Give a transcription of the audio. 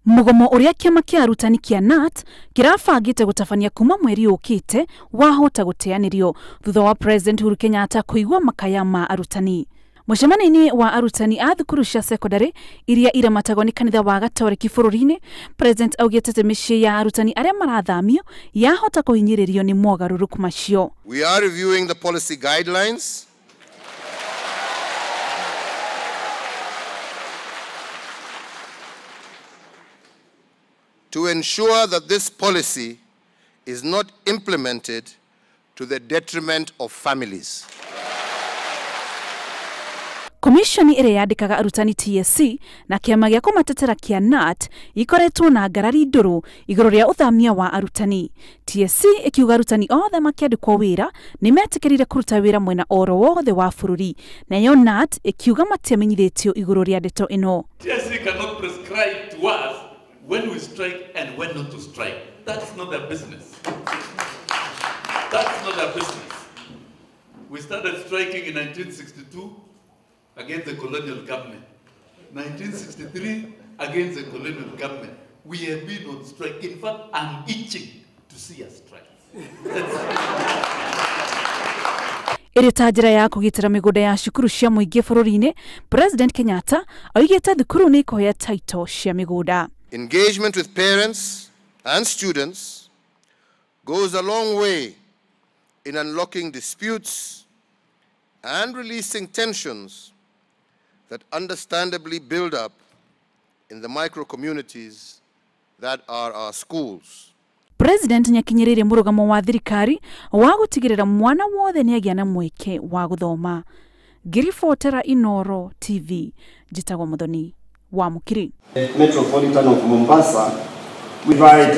Mugomo uria kiama kia arutani kia KNUT kirabangite gutabania kuma mweri ukite wahota guteanirio thutha wa President Uhuru Kenyatta kuigua makaya ma arutani. Mucemanio-ini wa arutani a thukuru cia secondary iria iramatagwo ni kanitha wa Gatoreki bururi-ini, President augite ati micii ya arutani aria marathamio yahota kuhinyiririo ni mogaruruku macio. We are reviewing the policy guidelines to ensure that this policy is not implemented to the detriment of families. Komishoni ĩrĩa yandĩkaga arutani TSC na kĩama gĩa kũmatetera kĩa KNUT ikoretwo na ngarari ndũrũ igũrũ rĩa ũthamia wa arutani. TSC ĩkiuga arutani othe makĩandĩkwo wĩra nĩmetĩkĩrire kũruta wĩra mwena oro wothe wa bũrũri, nayo KNUT ĩkiuga matiamenyithĩtio igũrũ rĩa ndeto ĩno. TSC cannot prescribe to us when we strike and when not to strike. That's not their business. That's not their business. We started striking in 1962 against the colonial government. 1963 against the colonial government. We have been on strike. In fact, I'm itching to see us strike. Ĩrĩ ta njĩra ya kũgitĩra mĩgũnda ya cukuru cia mũingĩ bũrũri-inĩ, President Kenyatta oigĩte thukuru nĩ ikũheo title cia mĩgũnda. Engagement with parents and students goes a long way in unlocking disputes and releasing tensions that understandably build up in the micro-communities that are our schools. President nyakinyiririe murugamo wa thirikari wa gutigirira mwana wothe niagia na mweke wa guthoma. Ngiribotera Inoro TV, njitagwo Muthoni wa Mukiri. Metropolitan of Mombasa, we write